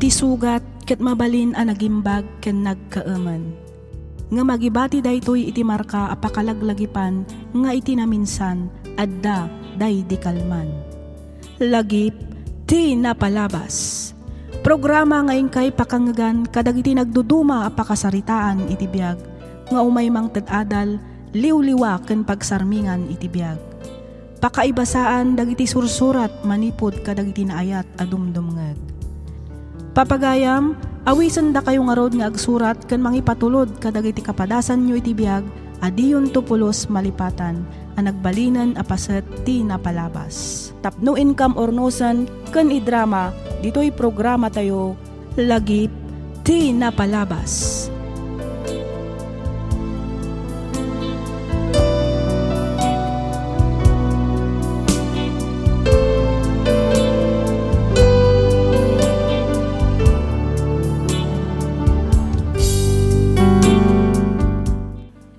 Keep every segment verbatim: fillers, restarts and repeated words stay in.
Ti sugat ket mabalin a nagimbag ken nagkaemen. Ngem agibati daytoy iti marka a pakalaglagipan nga iti naminsan, adda daydi kalman. Lagip ti napalabas. Programa nga inkay pakangngegan kadagiti nagduduma a pakasaritaan iti biag nga umay mangted adal, liwliwa ken pagsarmingan iti biag. Pakaibasaan dagiti sursurat manipud kadagiti naayat a dumdumngeg. Papagayam, awisendakayo ngarud nga agsurat ken mangipatulod kadagiti kapadasanyo iti biag a diyonto pulos malipatan a nagbalinen a paset ti napalabas. Tapno inkam urnosen ken idrama ditoy programatayo, Lagip ti Napalabas.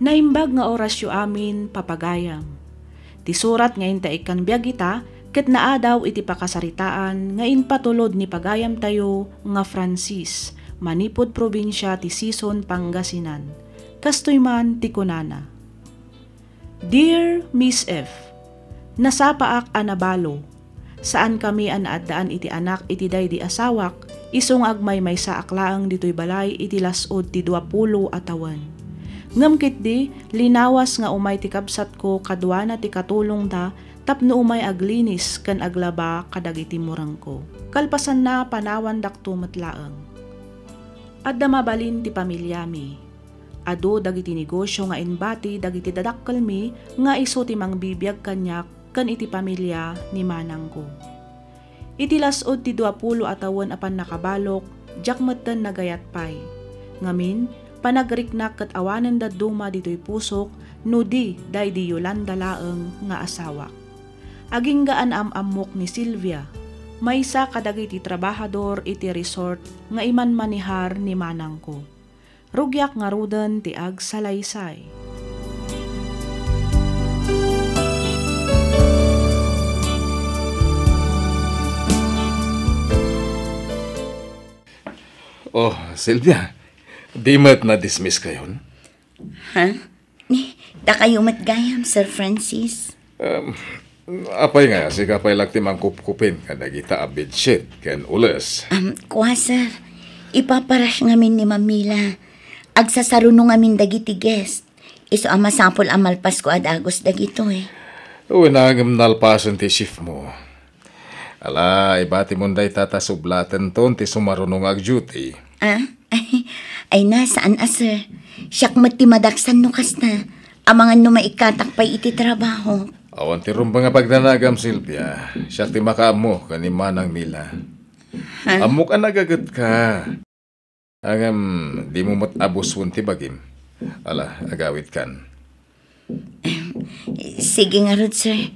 Naimbag nga orasyo amin, papagayam. Ti surat nga inta ikkan biag ita ket naadaw iti pakasaritaan nga impatulod ni pagayamtayo nga Francis manipud probinsia ti Sison, Pangasinan. Kastoy man ti kunana, Dear Miss F, nasapaak a nabalo. Saankami a naaddaan iti anak iti daydi asawak, isu nga agmaymaysaak laeng ditoy balay iti las-ud ti duapulo a tawen. Ngem ketdi, linawas nga umay ti kabsatko kaduana ti katulongda tapno umay aglinis ken aglaba kadagiti murengko. Kalpasanna, panawandakto met laeng. Adda mabalin ti pamiliami. Adu dagiti negosio nga imbati dagiti dadakkelmi nga isu ti mangbibiag kaniak ken iti pamilia ni manangko. Iti las-ud ti duapulo a tawen a pannakabalok, diak metten nagayat pay. Ngamin, panagriknak ket awanen dadduma ditoy pusok no di daydi Yolanda laeng nga asawak. Agingga a naam-ammok ni Silvia, maysa kadagiti trabahador iti resort nga imanmanehar ni manangko. Rugiak ngaruden ti agsalaysay. Oh, Silvia, di met na-dismiss kayon? Ha? Ni, dakayo met gayam, Sir Francis. Um, apay nga, sika pay laeng ti mangkupkupin kadagita a bedsheet ken ules. Um, kua, sir. Ipaparush ngamin ni Ma'am Mila. Agsasaruno ngamin dagiti guest. Isu a masapul a malpasko a dagus dagitoy. Wen, ngem nalpasen ti shift mo. Ala, ibatimon dayta ta sublatenton ti sumaruno nga ag-duty. Ah? Ay, ay na, saan a, sir. Siak met ti madaksan no kasta. Amangan no maikkatak pay iti trabaho. Awan ti rumbeng a pagdanagam, Silvia. Siak ti makaammo ken ni Manang Mila. Ha? Ammok a nagagetka. Ngem, dimo met abusen ti bagim. Ala, agawidkan. Sige ngarud, sir.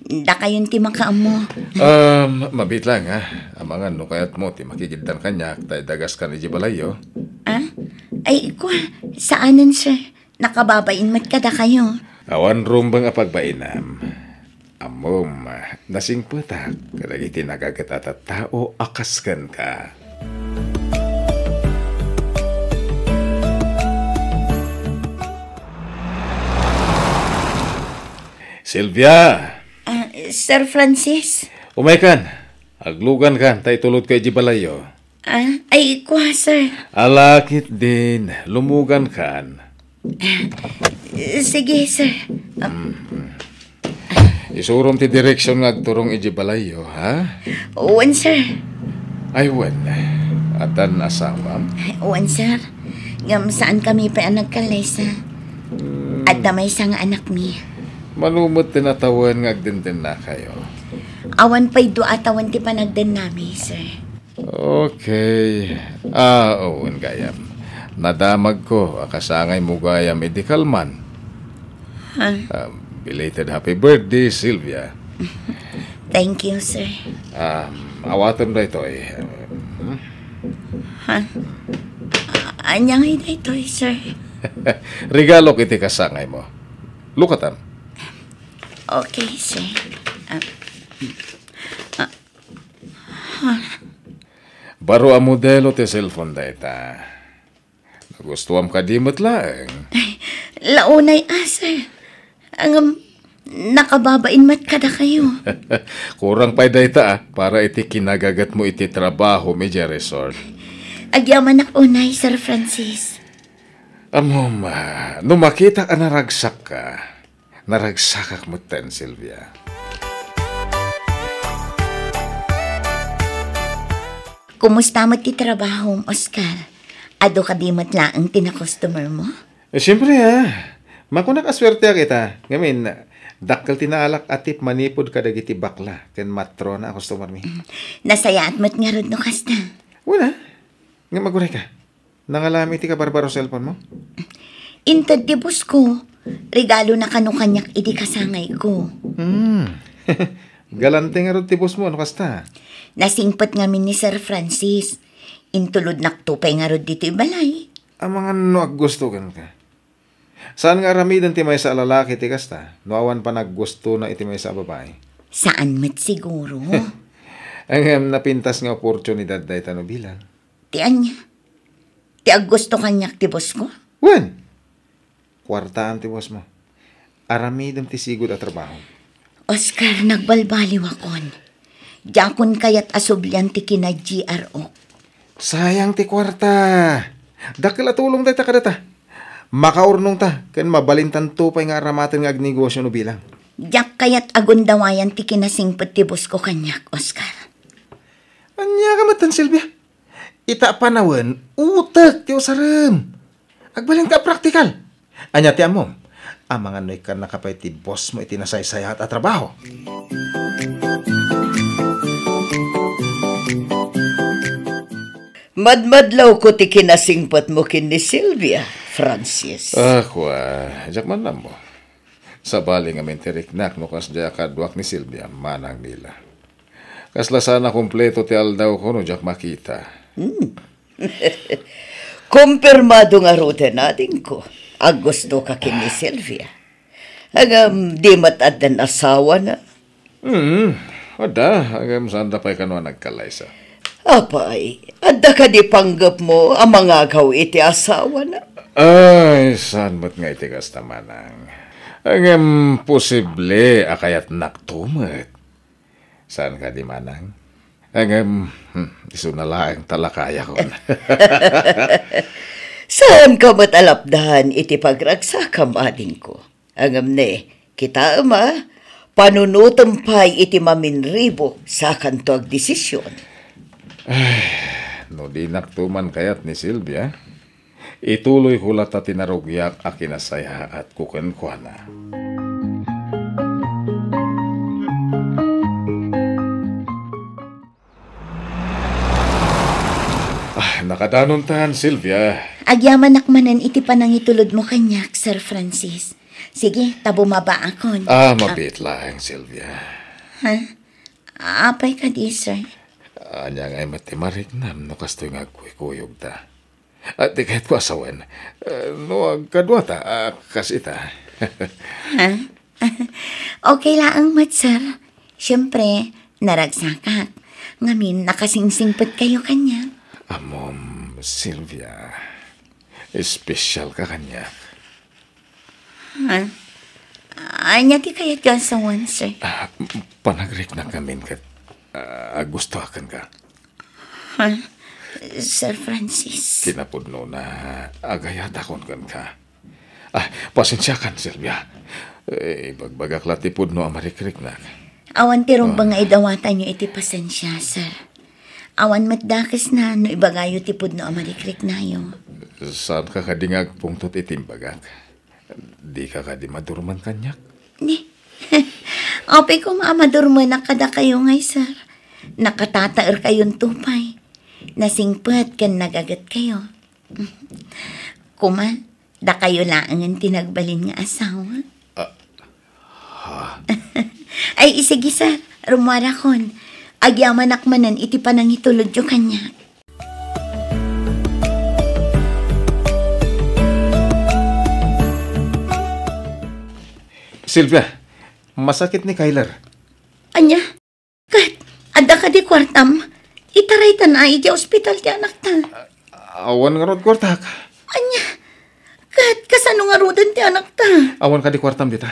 Dakayon ti makaammo. Um, mabiit laeng, ha? Amangan no kayatmo ti makigiddan kaniak ta idagaskan idiay balayyo. Ah? Ay, kua, saanen, sir. Nakababain met kadakayo. Awan rumbeng a pagbainam. Ammom, nasingpetak kadagiti nagaget a tattao a kas kenka. Silvia! Ah, Sir Francis? Umaykan. Aglugankan ta itulodko idiay balayyo. Ah, ay, kua, sir. Ala ketdin, lumugankan. Sige, sir. Isurom ti direksion nga agturong idiay balayyo, ha? Wen, sir. Ay, wen. Addan asawam? Wen, sir. Ngem saankami pay a nagkallaysa. Hmm. Adda maysa nga anakmi. Mano met ti natawen nga agdendennakayo? Awan pay dua a tawen ti panagdennami, sir. Okay. Ah, wen gayam. Nadamagko a kasangaymo gayam idi kalman. Ha? Ah, belated happy birthday, Silvia. Thank you, sir. Um, awatem daytoy. Hmm? Ha? Ania ngay daytoy, sir? Regalok iti kasangaymo. Lukatam. Okay, sir. Ah, ah, ha? Baro a modelo ti cellphone dayta. Nagustuam kadi met laeng. Ay, launay a, sir. Ngem, nakababain met kadakayo. Kurang pay dayta, a, para iti kinagagetmo iti trabahom idiay resort. Agyamanak unay, Sir Francis. Ammom, a, no makitak a naragsakka, naragsakak metten, Sylvia. Kumusta met ti trabahom, Oscar? Adu kadi met laeng ti na-customer mo? Eh, siempre, a. Makunak a suerteak ita. Ngamin, dakkel ti naalak a tip manipud kadagiti bakla ken matrona a customer mi. Mm. Nasayaat met ngarud no kasta. Wala. Ngem agurayka. Nangalami ti kabarbaro cellphone mo? Inted ti boss ko. Regalona kano kaniak idi kasangayko. Hmm. Galante ngarud ti boss mo, no kasta? Nasingpet ngamin ni Sir Francis. Intulodnakto pay ngarud ditoy balay. Amangan no aggusto kenka. Saan nga aramiden ti maysa a lalaki ti kasta, no awan panaggustona iti maysa a babai? Saan met siguro. Ngem napintas nga oportunidad dayta no bilang. Ti ania? Ti aggusto kaniak ti boss ko? Wen, kuartaan ti boss mo. Aramidem ti sigud a trabaho. Oscar, nagbalbaliwakon. Diakon kayat a sublian ti kina-G R O. Sayang ti kuarta. Dakkel a tulong dayta kadata. Makaurnongta ken mabalintanto pay nga aramaten nga agnegosio no bilang. Diak kayat a gundawayan ti kinasingpet ti boss ko kaniak, Oscar. Ania ka metten, Sylvia? Ita a panawen, utek ti usarem. Agbalinka a praktikal. Ania ti ammom? Amangan no ikkannaka pay ti boss mo iti nasaysayaat a trabaho. Madmadlawko ti kinasingpetmo ken ni Sylvia, Francis. Ah, kua, diak man ammo. Sabali ngamin ti riknak no kasdiay a kaduak ni Sylvia, Manang Mila. Kasla saan a kompleto ti aldawko no diak makita. Hmm. Kompirmado ngaruden, adingko. Aggustoka ken ni Sylvia. Ngem, di met addan asawana? Hmm, adda, ngem saanda pay kano a nagkalaysa. Apay, adda kadi panggepmo a mangagaw iti asawana? Ay, saan met nga iti kasta, manang. Ngem, posible a kayatnakto met. Saan kadi, manang? Ngem, hmm, isuna laeng talakayakon. Saanka met a lapdan iti pagragsakam, adingko. Ngem ne, kitaem a, panunotem pay iti maminribo, sakanto agdesision. Ay, no dinakto man kayat ni Sylvia, ituloyko latta ti narugiak a kinasayaatko kenkuana. Ah, nakadanontan, Sylvia. Agyamanak manen iti panangitulodmo kaniak, Sir Francis. Sige, ta bumabaakon. Ah, mabiit laeng, Sylvia. Ha? Apay kadi, sir? Ania ngay met ti mariknam no kastoy nga agkuykuyogta? Ah, ti kayatko a sawen, eh, no agkaduata, ah, kas ita. Ha? Okay laeng met, sir. Siyempre, naragsakak. Ngamin, nakasingsingpetkayo kaniak. Ammom, Sylvia, espesyalka kaniak. Ha? Ania ti kayatyo a sawen, sir? Ah, panagriknak ngamin ket, ah, aggustoak kenka. Ha? Sir Francis. Kinapudnona, agayatakon kenka. Ah, pasensiakan, Sylvia. Eh, ibagbagak la ti pudno a marikriknak. Awan ti rumbeng nga idawatanyo iti pasensia, sir. Awan met dakesna no ibagayo ti pudno a marikriknayo. Saanka kadi nga agpungtot iti imbagak? Dika kadi madurman kaniak? Ni, apay koma a madurmanak kadakayo ngay, sir. Nakatataerkayonto pay. Nasingpet ken nagagetkayo. Koma, dakayo laengen ti nagbalin nga asawa. Ah, ha? Ay, sige, sir. Rummuarakon. Agyamanak manen iti panangitulodyo kaniak. Sylvia, masakit ni Kyler. Ania? Ket, adda kadi kuartam? Itaraytan a idiay ospital ti anakta. Awan ngarud kuartak. Ania? Ket kasano ngaruden ti anakta? Awan kadi kuartam dita.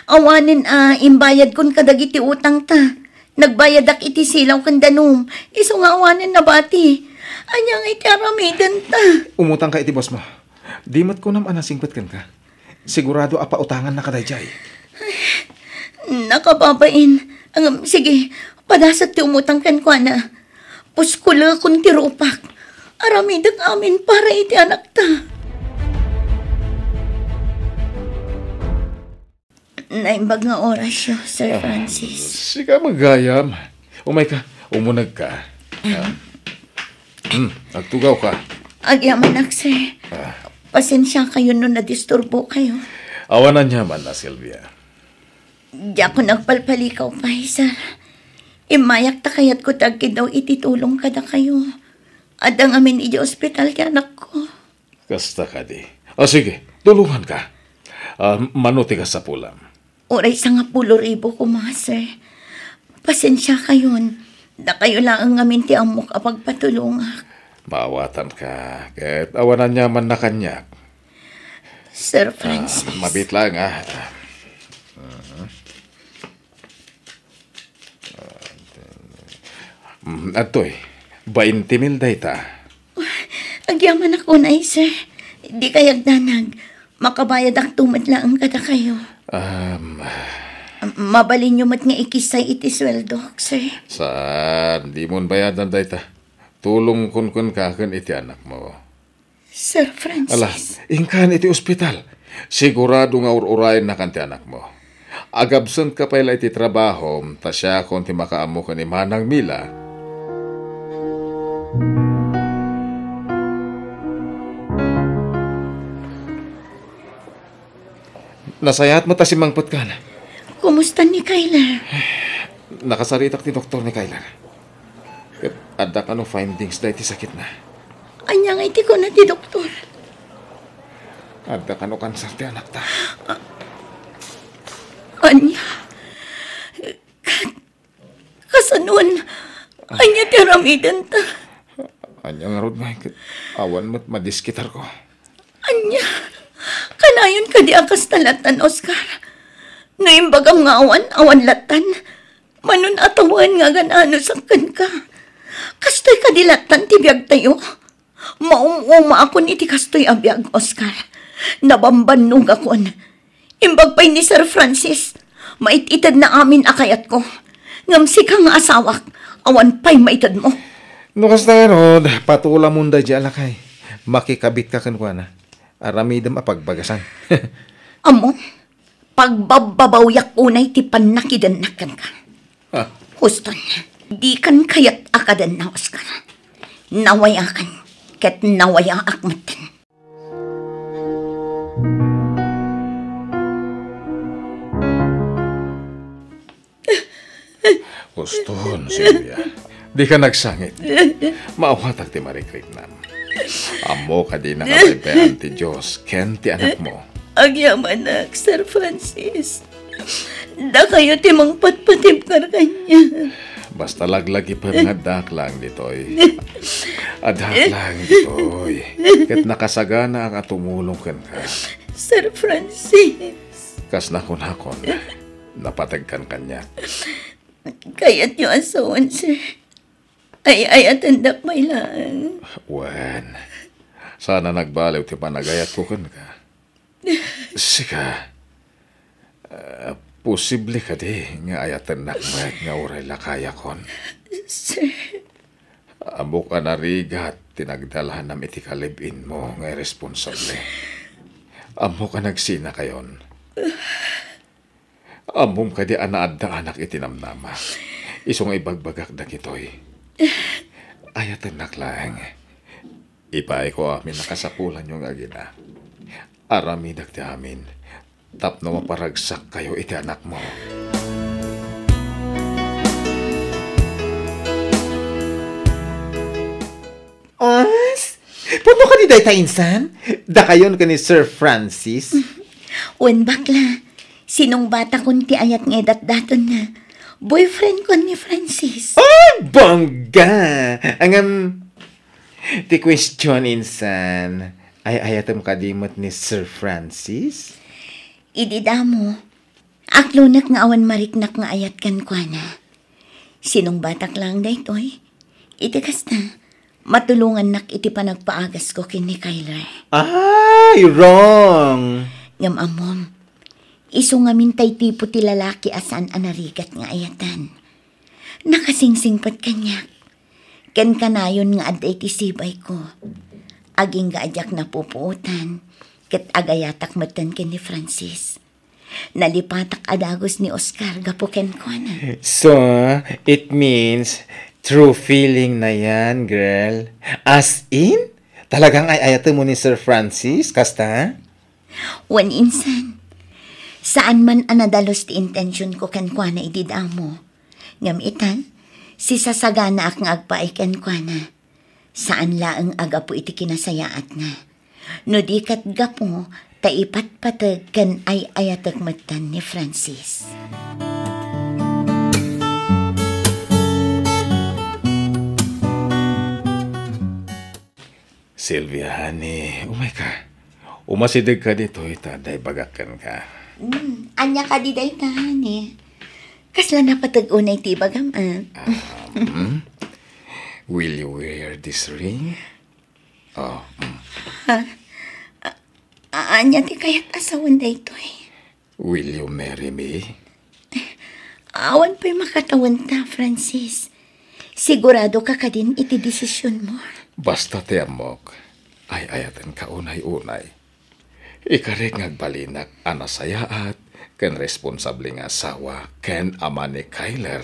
Awanen a imbayadkon kadagiti utangta. Nagbayadak iti silaw ken danum. Isu nga awanen nabati. Ania nga iti aramidenta? Umutangka iti boss mo. Di met kunam a nasingpet kenka. Sigurado a pautangannaka daydiay. Nakababain. Ngem, sige, padasek ti umutang kenkuana. Puskulekon ti rupak. Aramidek amin para iti anakta. Naimbag nga orasyo, Sir Francis. Sika met gayam. Umayka, umunegka. Ah. Hmm, agtugawka. Agyamanak, sir. Ah. Pasensiakayon no nadisturbokayo. Awan aniaman a, Sylvia. Diakon agpalpalikaw pay, sir. Immayak ta kayatko ti agkiddaw iti tulong kadakayo. Adda ngamin idiay ospital ti anakko. Kasta kadi. O sige, tulonganka. Ah, mano ti kasapulam? Uray sangapulo ribu koma, sir. Pasensiakayon. Dakayo laeng ngamin ti ammok a pagpatulongak. Maawatanka, ket awan aniaman a kaniak. Sir Francis. Ah, mabiit laeng, ah. Mhm. Mm, adtoy, bainte mil dayta. Agyamanak unay, sir. Dikay agdanag. Makabayadakto met laeng kadakayo. Um, mabalinyo met nga ikissay iti sueldok, sir. Saan, dimon bayadan dayta. Tulongkon kenka ken iti anakmo. Sir Francis. Ala, inkan iti ospital. Sigurado nga ur-urayennakan ti anakmo. Agabsentka pay la iti trabaho, ta siakon ti makaammo ken ni Manang Mila. Nasayaat met a simmangpetkan. Kumusta ni Kyler? Nakasaritak ti doktor ni Kyler. Ket adda kano findings daydi sakitna. Ania nga iti kuna ti doktor? Adda kano kanser ti anakta. Ania? Ket kasanoan? Ania ti aramidenta? Ania ngarud nga ket awan met madiskitarko. Ania? Kanayon kadi a kasta lattan, Oscar? No imbagam nga awan, awan lattan. Manon a tawen nga agan-anosak kenka. Kastoy kadi lattan ti biagtayo? Maum-umaakon iti kastoy a biag, Oscar. Nabambannogakon. Imbag pay ni Sir Francis, mait-itedna amin a kayatko. Ngem sika nga asawak, awan pay maitedmo. No kasta ngarud, patulamon daydiay a lakay. Makikabitka kenkuana. Aramidem a pagbagasan. Ammom, pagbabbabawiak unay ti pannakidennak kenka. Ah. Huston, dikan kayat a kadenna, Oscar. Nawayakan, ket nawayaak metten. Huston, Sylvia. Dika nagsangit. Maawatak ti marikriknam. Ammo kadi nakapaypayan ti Dios ken ti anakmo. Agyamanak, Sir Francis. Dakayo ti mangpatpatibkar kaniak. Basta laglagipem nga addaak laeng ditoy. Addaak laeng ditoy. Ket nakasaganaak a tumulong kenka. Sir Francis. Kas nakunakon, napategkan kaniak. Kayatyo a sawen, sir. Ay-ayatendak pay laeng. Wen, saan a nagbaliw ti panagayatko kenka. Sika, ah, posible kadi nga ayatennak met nga uray lakayakon? Sir. Ammok a narigat ti nagdalanam iti kalib-inmo nga irresponsable. Ammok a nagsinakayon. Ammom kadi a naaddaanak iti namnama. Isu nga ibagbagak dagitoy. Ayatennak laeng. Ipaayko amin a kasapulanyo nga agina. Aramidek ti amin tapno maparagsak kayo iti anakmo. Os, pudno kadi dayta insan? Dakayon ken ni Sir Francis? Wen, bakla, sinungbatakon ti ayat nga idatdatonna. Boyfriend ko ni Francis. Ay, bangga! Ngem, ti question insan, ay-ayatem kadi met ni Sir Francis? Idi damo, aklonek nga awan mariknak nga ayat kenkuana. Sinungbatak laeng daytoy. Iti kasta, matulongannak iti panagpaagasko ken ni Kyler. Ay, wrong! Ngem ammom, isu ngamin tay tipo ti lalaki a saan a narigat nga ayatan. Nakasingsingpet kaniak. Ken kanayon nga adda iti sibayko. Agingga a diak napupuotan, ket agayatak metten ken ni Francis. Nalipatak a dagus ni Oscar gapu kenkuana. So, it means true feeling na yan, girl. As in? Talagang ay-ayatem mo ni Sir Francis, kasta? Wen insan. Saan man a nadalus ti intention ko kenkuana idi damo. Ngem ita, sisasaganaak nga agpaay kenkuana. Saan laeng a gapu iti kinasayaatna. No di ket gapu ta ipatpateg ken ay-ayatek metten ni Francis. Sylvia, honey, umayka. Umasidegka ditoy ta adda ibagak kenka. Mm, ania kadi dayta, honey? Kasla napateg unay ti ibagam, a? Um, will you wear this ring? Oh, mm. Ha? A-, a-, ania ti kayat a sawen daytoy? Will you marry me? Awan pay makatawenta, Francis. Sigurado ka kadin iti desisyon mo? Basta ti ammok, ay-ayatenka unay-unay. Ikarik nga agbalinak a nasayaat ken responsable nga asawa ken ama ni Kyler.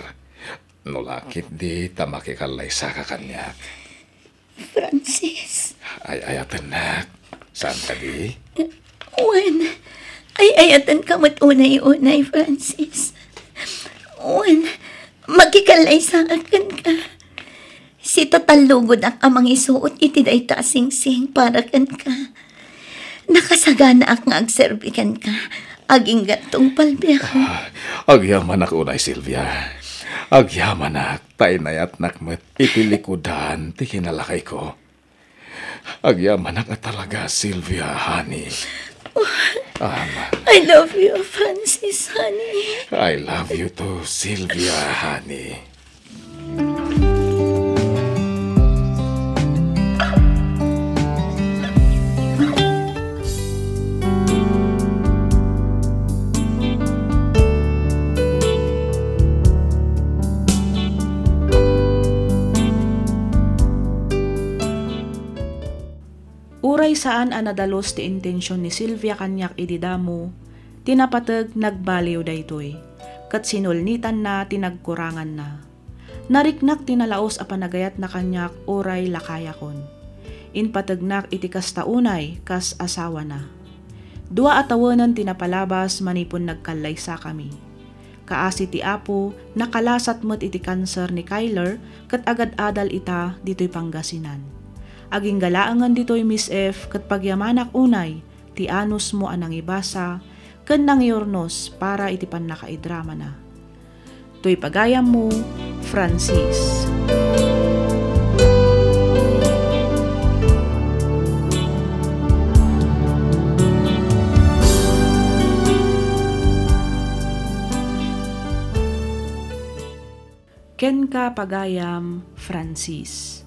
No la ketdi ta makikallaysaka kaniak. Francis. Ay-ayatennak. Saan kadi? Wen, ay-ayatenka met unay-unay, Francis. Wen, makikallaysaka kenka. Sitatallugodak a mangisuot iti dayta a singsing para kenka. Nakasaganaak nga agserbi kenka, agingga tungpal biag. Ah, agyamanak unay, Sylvia. Agyamanak, ta inayatnak met iti likudan ti kinalakayko. Agyamanak a talaga, Sylvia, honey. Aman. I love you, Francis, honey. I love you too, Sylvia, honey. Uray saan a nadalus ti intension ni Sylvia kaniak idi damo, ti napateg nagbaliw daytoy, ket sinulnitanna ti nagkuranganna. Nariknak ti nalaus a panagayatna kaniak uray lakayakon. Impategnak iti kasta unay kas asawana. Dua a tawenen ti napalabas manipun nagkallaysakami. Kaasi ti Apo, nakalasat met iti kanser ni Kyler ket agad-adal ita ditoy Pangasinan. Agingga laengen ditoy, Miss F, ket pagyamanak unay ti anusmo a nangibasa ken nangiurnos para iti pannakaidramana. Toy pagayammo, Francis. Kenka, pagayam, Francis.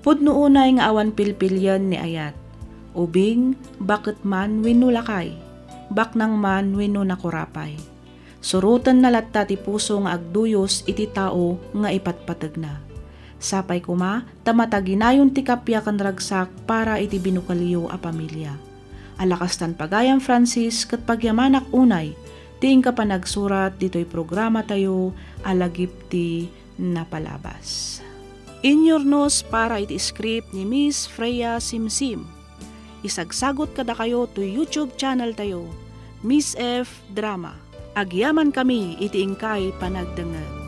Pudno unay nga awan pilpilian ni ayat, ubing, baket man wenno lakay, baknang man wenno nakurapay. Surotenna latta ti puso nga agduyos iti tao nga ipatpategna. Sapay koma ta mataginayon ti kappia ken ragsak para iti binukelyo a pamilia. Ala kastan, pagayam Francis, ket pagyamanak unay ti inka panagsurat ditoy programatayo a Lagip ti Napalabas. Inyurnos para iti script ni Miss Freya Simsim. Isagsagut kadakayo toy YouTube channel tayo, Miss F Drama. Agyamankami iti inkay panagdengngeg.